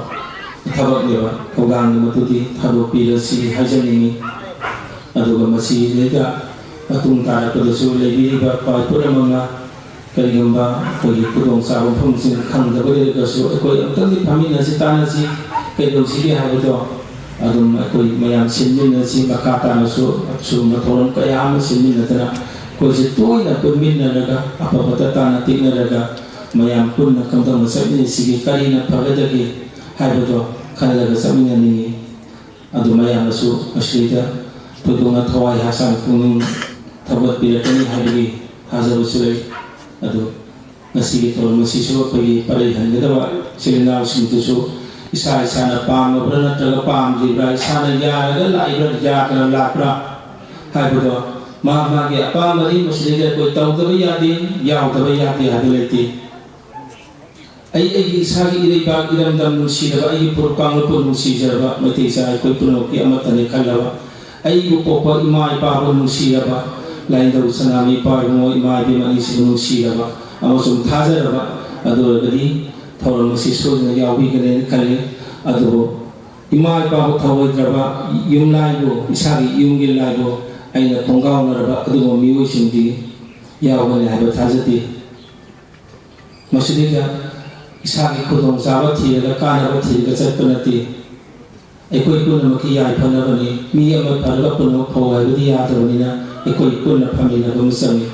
ꯊꯕꯛꯅꯦꯕ꯫ ꯊꯧꯗꯥꯡ ꯑꯗꯨꯗꯤ ꯊꯥꯗꯣꯛꯄꯤꯔꯁꯤ ꯍꯥꯏꯖꯅꯤꯡꯉꯤ꯫ ꯑꯗꯨꯒ ꯃꯁꯤꯗꯩꯗ ꯃꯇꯨꯡ ꯇꯥꯔꯛꯄꯗꯁꯨ ꯂꯩꯕꯤꯔꯤꯕ ꯈ꯭ꯋꯥꯏ ꯄꯨꯝꯅꯃꯛꯅ ꯀꯔꯤꯒꯨꯝꯕ ꯑꯩꯈꯣꯏꯒꯤ ꯈꯨꯗꯣꯡꯆꯥꯕ ꯃꯐꯝꯁꯤꯡ ꯈꯪꯗꯕ ꯂꯩꯔꯒꯁꯨ, ꯑꯩꯈꯣꯏ ꯑꯃꯨꯛꯇꯪꯗꯤ ꯐꯝꯃꯤꯟꯅꯁꯤ, ꯇꯥꯟꯅꯁꯤ, ꯀꯩꯗꯧꯁꯤꯒꯦ ꯍꯥꯏꯕꯗꯣ ꯑꯗꯨꯝ ꯑꯩꯈꯣꯏ ꯃꯌꯥꯝ ꯁꯤꯟꯃꯤꯟꯅꯁꯤ꯫ ꯃꯈꯥ ꯇꯥꯅꯁꯨ ꯑꯁꯤꯒꯨꯝꯕ ꯊꯧꯔꯝ ꯀꯌꯥ ꯑꯃ ꯁꯤꯟꯃꯤꯟꯅꯗꯅ ꯑꯩꯈꯣꯏꯁꯦ ꯇꯣꯏꯅ ꯄꯨꯟꯃꯤꯟꯅꯔꯒ, ꯑꯐ ꯐꯠꯇ ꯇꯥꯟꯅ ꯇꯤꯛꯅꯔꯒ, ꯃꯌꯥꯝ ꯄꯨꯟꯅ ꯀꯝꯗꯧꯅ ꯆꯠꯃꯤꯟꯅꯁꯤꯒꯦ, ꯀꯔꯤꯅ ꯐꯒꯗꯒꯦ ꯍꯥꯏꯕꯗꯣ ꯈꯜꯂꯒ ꯆꯠꯃꯤꯟꯅꯅꯤꯡꯉꯤ꯫ ꯑꯗꯨ ꯃꯌꯥꯝꯅꯁꯨ ꯃꯁꯤꯗ ꯊꯣꯏꯗꯣꯛꯅ ꯊꯋꯥꯏ ꯍꯛꯆꯥꯡ ꯄꯨꯛꯅꯤꯡ ꯊꯧꯒꯠꯄꯤꯔꯛꯀꯅꯤ ꯍꯥꯏꯕꯒꯤ ꯊꯥꯖꯕꯁꯨ ꯂꯩ꯫ ꯑꯗꯨ ꯉꯁꯤꯒꯤ ꯊꯧꯔꯝ ꯑꯁꯤꯁꯨ ꯑꯩꯈꯣꯏꯒꯤ ꯄꯔꯩ ꯍꯟꯒꯗꯕ ꯏꯆꯤꯜ ꯏꯅꯥꯎꯁꯤꯡꯗꯨꯁꯨ ꯏꯁꯥ ꯏꯁꯥꯅ ꯄꯥꯝꯃꯕ꯭ꯔꯥ ꯅꯠꯇ꯭ꯔꯒ ꯄꯥꯝꯗ꯭ꯔꯤꯕ꯭ꯔꯥ, ꯏꯁꯥꯅ ꯌꯥꯔꯒ ꯂꯥꯛꯏꯕ꯭ꯔꯥ, ꯌꯥꯗꯅ ꯂꯥꯛꯄ꯭ꯔꯥ, ꯍꯥꯏꯕꯗꯣ ꯃꯥ ꯃꯥꯒꯤ ꯑꯄꯥꯝꯕꯅꯤ꯫ ꯃꯁꯤꯗꯩꯗ ꯑꯩꯈꯣꯏ ꯇꯧꯗꯕ ꯌꯥꯗꯦ, ꯌꯥꯎꯗꯕ ꯌꯥꯗꯦ ꯍꯥꯏꯕ ꯂꯩꯇꯦ꯫ ꯑꯩ ꯑꯩꯒꯤ ꯏꯁꯥꯒꯤ ꯏꯔꯩꯕꯥꯛ ꯏꯔꯝꯗꯝ ꯅꯨꯡꯁꯤꯔꯕ, ꯑꯩꯒꯤ ꯐꯨꯔꯨꯞ ꯀꯥꯡꯂꯨꯞꯄꯨ ꯅꯨꯡꯁꯤꯖꯔꯕ ꯃꯩꯇꯩ ꯏꯆꯥ ꯑꯩꯈꯣꯏ ꯄꯨꯝꯅꯃꯛꯀꯤ ꯑꯃꯠꯇꯅꯤ ꯈꯜꯂꯕ, ꯑꯩꯕꯨ ꯄꯣꯛꯄ ꯏꯃꯥ ꯏꯄꯥꯕꯨ ꯅꯨꯡꯁꯤꯔꯕ, ꯂꯥꯏꯅꯤꯡꯊꯧ ꯁꯅꯥꯃꯍꯤ ꯏꯄꯥ ꯏꯕꯨꯡꯉꯣ ꯏꯃꯥ ꯏꯕꯦꯝ ꯑꯅꯤꯁꯤꯕꯨ ꯅꯨꯡꯁꯤꯔꯕ ꯑꯃꯁꯨꯡ ꯊꯥꯖꯔꯕ ꯑꯗꯨ ꯑꯣꯏꯔꯒꯗꯤ ꯊꯧꯔꯝ ꯑꯁꯤ ꯁꯣꯏꯗꯅ ꯌꯥꯎꯕꯤꯒꯅꯦꯅ ꯈꯜꯂꯤ꯫ ꯑꯗꯨꯕꯨ ꯏꯃꯥ ꯏꯄꯥꯕꯨ ꯊꯧꯑꯣꯏꯗ꯭ꯔꯕ, ꯌꯨꯝꯂꯥꯏꯕꯨ, ꯏꯁꯥꯒꯤ ꯌꯨꯝꯒꯤ ꯂꯥꯏꯕꯨ ꯑꯩꯅ ꯈꯣꯡꯒꯥꯎꯅꯔꯕ ꯑꯗꯨꯒꯨꯝꯕ ꯃꯤꯑꯣꯏꯁꯤꯡꯗꯤ ꯌꯥꯎꯒꯅꯤ ꯍꯥꯏꯕ ꯊꯥꯖꯗꯦ꯫ ꯃꯁꯤꯗꯩꯗ ꯏꯁꯥꯒꯤ ꯈꯨꯗꯣꯡꯆꯥꯕ ꯊꯤꯔꯒ, ꯀꯥꯟꯅꯕ ꯊꯤꯔꯒ ꯆꯠꯄ ꯅꯠꯇꯦ꯫ ꯑꯩꯈꯣꯏ ꯄꯨꯝꯅꯃꯛꯀꯤ ꯌꯥꯏꯐꯅꯕꯅꯤ꯫ ꯃꯤ ꯑꯃ ꯐꯔꯒ ꯄꯨꯝꯅꯃꯛ ꯐꯧ ꯍꯥꯏꯕꯗꯤ ꯌꯥꯗꯕꯅꯤꯅ, ꯑꯩꯈꯣꯏ ꯄꯨꯟꯅ ꯐꯃꯤꯟꯅꯕ ꯑꯃ ꯆꯪꯏ꯫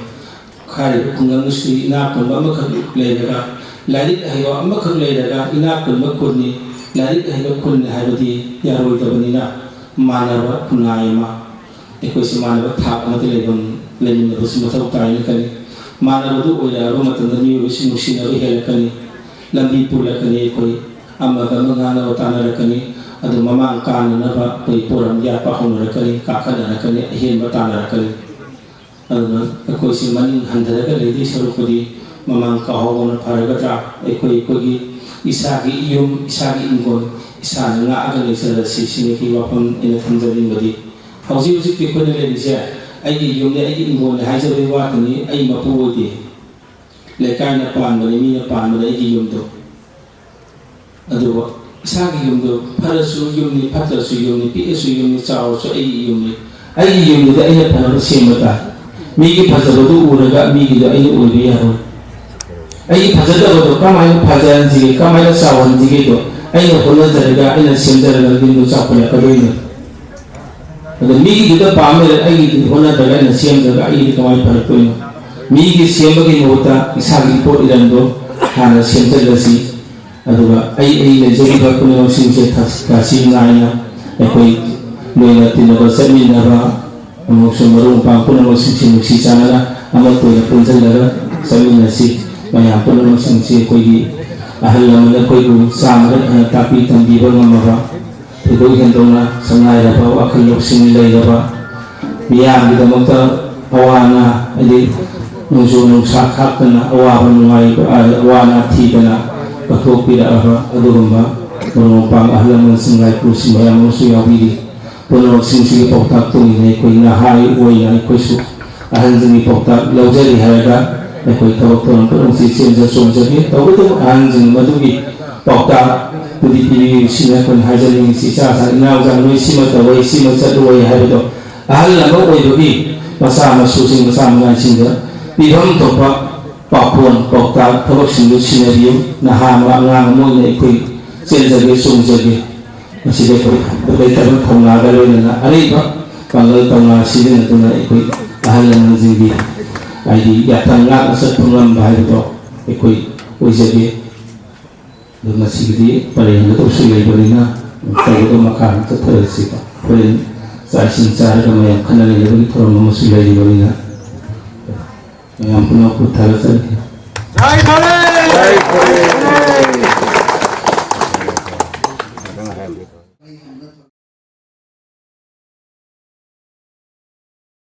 ꯍꯥꯏꯔꯤꯕ ꯈꯨꯡꯒꯪ ꯑꯁꯤ ꯏꯅꯥꯛ ꯈꯨꯟꯕ ꯑꯃꯈꯛ ꯂꯩꯔꯒ, ꯂꯥꯏꯔꯤꯛ ꯍꯩꯕ ꯑꯃꯈꯛ ꯂꯩꯔꯒ ꯏꯅꯥꯛ ꯈꯨꯟꯕ ꯈꯨꯟꯅꯤ, ꯂꯥꯏꯔꯤꯛ ꯍꯩꯕ ꯈꯨꯟꯅꯤ ꯍꯥꯏꯕꯗꯤ ꯌꯥꯔꯣꯏꯗꯕꯅꯤꯅ, ꯃꯥꯟꯅꯕ ꯈꯨꯟꯅꯥꯏ ꯑꯃ, ꯑꯩꯈꯣꯏꯁꯤ ꯃꯥꯟꯅꯕ ꯊꯥꯛ ꯑꯃꯗ ꯂꯩꯐꯝ, ꯂꯩꯃꯤꯟꯅꯕꯁꯤ ꯃꯊꯧ ꯇꯥꯏꯅ ꯈꯜꯂꯤ꯫ ꯃꯥꯟꯅꯕꯗꯨ ꯑꯣꯏꯔꯛꯑꯕ ꯃꯇꯝꯗ ꯃꯤꯑꯣꯏꯕꯁꯤ ꯅꯨꯡꯁꯤꯅꯕ ꯍꯦꯜꯂꯛꯀꯅꯤ, ꯂꯝꯕꯤ ꯄꯨꯜꯂꯛꯀꯅꯤ, ꯑꯩꯈꯣꯏ ꯑꯃꯒ ꯑꯃ ꯉꯥꯡꯅꯕ ꯇꯥꯟꯅꯔꯛꯀꯅꯤ꯫ ꯑꯗꯨ ꯃꯃꯥꯡ ꯀꯥꯅꯅꯕ ꯑꯩꯈꯣꯏ ꯄꯣꯔꯝ ꯌꯥꯠꯄ ꯍꯧꯅꯔꯛꯀꯅꯤ, ꯀꯥꯈꯠꯅꯔꯛꯀꯅꯤ, ꯑꯍꯦꯟꯕ ꯇꯥꯟꯅꯔꯛꯀꯅꯤ꯫ ꯑꯗꯨꯅ ꯑꯩꯈꯣꯏꯁꯤ ꯃꯅꯤꯡ ꯍꯟꯊꯔꯒ ꯂꯩꯗꯣꯏ ꯁꯔꯨꯛꯄꯨꯗꯤ ꯃꯃꯥꯡ ꯀꯥꯍꯧꯕꯅ ꯐꯔꯒꯗ꯭ꯔꯥ? ꯑꯩꯈꯣꯏ ꯑꯩꯈꯣꯏꯒꯤ ꯏꯁꯥꯒꯤ ꯌꯨꯝ, ꯏꯁꯥꯒꯤ ꯏꯪꯈꯣꯜ ꯏꯁꯥꯅ ꯉꯥꯛꯑꯒ ꯂꯩꯖꯔꯁꯤ ꯁꯤꯅꯤ ꯑꯩꯒꯤ ꯋꯥꯐꯝ ꯑꯩꯅ ꯊꯝꯖꯅꯤꯡꯕꯗꯤ꯫ ꯍꯧꯖꯤꯛ ꯍꯧꯖꯤꯛꯇꯤ ꯑꯩꯈꯣꯏꯅ ꯂꯩꯔꯤꯁꯦ ꯑꯩꯒꯤ ꯌꯨꯝꯅꯤ, ꯑꯩꯒꯤ ꯏꯪꯈꯣꯜꯅꯤ ꯍꯥꯏꯖꯕꯒꯤ ꯋꯥꯇꯅꯤ, ꯑꯩ ꯃꯄꯨ ꯑꯣꯏꯗꯦ꯫ ꯂꯩꯀꯥꯏꯅ ꯄꯥꯟꯕꯅꯤ, ꯃꯤꯅ ꯄꯥꯟꯕꯅꯤ ꯑꯩꯒꯤ ꯌꯨꯝꯗꯣ꯫ ꯑꯗꯨꯒ ꯏꯁꯥꯒꯤ ꯌꯨꯝꯗꯣ ꯐꯔꯁꯨ ꯌꯨꯝꯅꯤ, ꯐꯠꯇ꯭ꯔꯁꯨ ꯌꯨꯝꯅꯤ, ꯄꯤꯛꯑꯁꯨ ꯌꯨꯝꯅꯤ, ꯆꯥꯎꯔꯁꯨ ꯑꯩꯒꯤ ꯌꯨꯝꯅꯤ꯫ ꯑꯩꯒꯤ ꯌꯨꯝꯗꯨꯗ ꯑꯩꯅ ꯐꯅꯕ ꯁꯦꯝꯕ ꯇꯥꯏ꯫ ꯃꯤꯒꯤ ꯐꯖꯕꯗꯨ ꯎꯔꯒ ꯃꯤꯒꯤꯗꯣ ꯑꯩꯅ ꯑꯣꯏꯕ ꯌꯥꯔꯣꯏ꯫ ꯑꯩꯒꯤ ꯐꯖꯗꯕꯗꯣ ꯀꯃꯥꯏꯅ ꯐꯖꯍꯟꯁꯤꯒꯦ, ꯀꯃꯥꯏꯅ ꯆꯥꯎꯍꯟꯁꯤꯒꯦꯗꯣ ꯑꯩꯅ ꯍꯣꯠꯅꯖꯔꯒ, ꯑꯩꯅ ꯁꯦꯝꯖꯔꯒ ꯌꯨꯝꯗꯣ ꯆꯥꯎꯈꯠꯂꯛꯀꯗꯣꯏꯅꯤ꯫ ꯑꯗꯣ ꯃꯤꯒꯤꯗꯨꯗ ꯄꯥꯝ ꯂꯩꯔꯦ, ꯑꯩꯒꯤꯗꯤ ꯍꯣꯠꯅꯗ꯭ꯔꯒ ꯑꯩꯅ ꯁꯦꯝꯗ꯭ꯔꯒ ꯑꯩꯒꯤꯗꯤ ꯀꯃꯥꯏꯅ ꯐꯔꯛꯇꯣꯏꯅꯣ? ꯃꯤꯒꯤ ꯁꯦꯝꯕꯒꯤ ꯃꯍꯨꯠꯇ ꯏꯁꯥꯒꯤ ꯏꯄꯣꯠ ꯏꯔꯝꯗꯣ ꯍꯥꯟꯅ ꯁꯦꯝꯖꯤꯜꯂꯁꯤ꯫ ꯑꯗꯨꯒ ꯑꯩ ꯑꯩ ꯂꯩꯖꯔꯤꯕ ꯄꯨꯝꯅꯃꯛꯁꯤꯡꯁꯦ ꯊꯥ-, ꯊꯥꯁꯤ ꯅꯥꯏꯅ ꯑꯩꯈꯣꯏ ꯂꯣꯏꯅ ꯇꯤꯟꯅꯕ ꯆꯠꯃꯤꯟꯅꯕ ꯑꯃꯁꯨꯡ ꯃꯔꯨꯞ ꯃꯄꯥꯡ ꯄꯨꯝꯅꯃꯛꯁꯤꯡꯁꯦ ꯅꯨꯡꯁꯤ ꯆꯥꯟꯅꯅ ꯑꯃꯠꯇ ꯑꯣꯏꯅ ꯄꯨꯟꯁꯤꯜꯂꯒ ꯆꯠꯃꯤꯟꯅꯁꯤ꯫ ꯃꯌꯥꯝ ꯄꯨꯝꯅꯃꯛꯁꯤꯡꯁꯦ ꯑꯩꯈꯣꯏꯒꯤ ꯑꯍꯜ ꯂꯃꯟ ꯑꯩꯈꯣꯏꯕꯨ ꯆꯥꯝꯃꯔꯛ ꯍꯦꯟꯅ ꯇꯥꯛꯄꯤ ꯇꯝꯕꯤꯕ ꯉꯝꯃꯕ, ꯊꯣꯏꯗꯣꯛ ꯍꯦꯟꯗꯣꯛꯅ ꯁꯛꯅꯥꯏꯔꯕ ꯋꯥꯈꯜ ꯂꯧꯁꯤꯡ ꯂꯩꯔꯕ, ꯃꯤꯌꯥꯝꯒꯤꯗꯃꯛꯇ ꯑꯋꯥ ꯑꯅꯥ, ꯍꯥꯏꯗꯤ ꯅꯣꯡꯖꯨ ꯅꯨꯡꯁꯥ ꯈꯥꯛꯇꯅ ꯑꯋꯥꯕ ꯅꯨꯡꯉꯥꯏꯕ, ꯑꯋꯥ ꯑꯅꯥ ꯊꯤꯗꯅ ꯀꯠꯊꯣꯛꯄꯤꯔꯛꯑꯕ ꯑꯗꯨꯒꯨꯝꯕ ꯃꯔꯨꯞ ꯃꯄꯥꯡ ꯑꯍꯜ ꯂꯃꯟꯁꯤꯡ ꯂꯥꯏꯄꯨꯁꯤꯡ ꯃꯌꯥꯝ ꯑꯃꯁꯨ ꯌꯥꯎꯕꯤꯔꯤ꯫ ꯄꯨꯝꯅꯃꯛꯁꯤꯡꯁꯤꯒꯤ ꯄꯥꯎꯇꯥꯛ ꯇꯧꯔꯤꯉꯩ ꯑꯩꯈꯣꯏ ꯅꯍꯥ ꯑꯣꯏꯅ ꯑꯩꯈꯣꯏꯁꯨ ꯑꯍꯟꯁꯤꯡꯒꯤ ꯄꯥꯎꯇꯥꯛ ꯂꯧꯖꯔꯤ ꯍꯥꯏꯔꯒ ꯑꯩꯈꯣꯏ ꯊꯕꯛ ꯊꯧꯔꯝ ꯄꯨꯝꯅꯃꯛꯁꯤ ꯆꯦꯟꯖ ꯆꯣꯡꯖꯒꯦ꯫ ꯇꯧꯕꯇꯕꯨ ꯑꯍꯟꯁꯤꯡ ꯃꯗꯨꯒꯤ ꯄꯥꯎꯇꯥꯛꯇꯨꯗꯤ ꯄꯤꯕꯤꯌꯨ꯫ ꯁꯤꯅ ꯑꯩꯈꯣꯏꯅ ꯍꯥꯏꯖꯅꯤꯡꯉꯤꯁꯤ, ꯏꯆꯥ ꯁꯥ ꯏꯅꯥꯎꯆꯥ ꯅꯣꯏ ꯁꯤꯃ ꯇꯧꯋꯦ, ꯁꯤꯃ ꯆꯠꯂꯣꯏ ꯍꯥꯏꯕꯗꯣ ꯑꯍꯜ ꯑꯃ ꯑꯣꯏꯕꯒꯤ ꯃꯆꯥ ꯃꯁꯨꯁꯤꯡ, ꯃꯆꯥ ꯃꯉꯥꯡꯁꯤꯡꯗ ꯄꯤꯐꯝ ꯊꯣꯛꯄ ꯄꯥꯎꯈꯣꯟ ꯄꯥꯎꯇꯥꯛ ꯊꯕꯛꯁꯤꯡꯗꯨ ꯁꯤꯟꯅꯕꯤꯌꯨ꯫ ꯅꯍꯥ ꯑꯃ, ꯑꯉꯥꯡ ꯑꯃ ꯑꯣꯏꯅ ꯑꯩꯈꯣꯏ ꯆꯦꯟꯖꯒꯦ, ꯆꯣꯡꯖꯒꯦ꯫ ꯃꯁꯤꯗ ꯑꯩꯈꯣꯏ ꯂꯩꯇꯕ ꯊꯧꯅꯥꯒ ꯂꯣꯏꯅꯅ ꯑꯔꯩꯕ ꯄꯥꯡꯒꯜ ꯊꯧꯅꯥ ꯁꯤꯖꯤꯟꯅꯗꯨꯅ ꯑꯩꯈꯣꯏ ꯑꯍꯜ ꯂꯃꯟꯁꯤꯡꯒꯤ, ꯍꯥꯏꯗꯤ, ꯌꯥꯊꯪ ꯉꯥꯛꯅ ꯆꯠꯄ ꯉꯝꯕ ꯍꯥꯏꯕꯗꯣ ꯑꯩꯈꯣꯏ ꯑꯣꯏꯖꯒꯦ꯫ ꯑꯗꯨ ꯉꯁꯤꯒꯤꯗꯤ ꯄꯔꯦꯡ ꯍꯦꯟꯒꯗꯧꯁꯨ ꯂꯩꯕꯅꯤꯅ ꯇꯧꯕꯗꯣ ꯃꯈꯥ ꯆꯠꯊꯔꯁꯤꯀꯣ꯫ ꯍꯣꯔꯦꯟ ꯆꯥꯛ ꯏꯁꯤꯡ ꯆꯥꯔꯒ ꯃꯌꯥꯝ ꯈꯟꯅ ꯅꯩꯅꯕꯒꯤ ꯊꯧꯔꯝ ꯑꯃꯁꯨ ꯂꯩꯔꯤꯕꯅꯤꯅ ꯃꯌꯥꯝ ꯄꯨꯝꯅꯃꯛꯄꯨ ꯊꯥꯒꯠꯆꯔꯤ꯫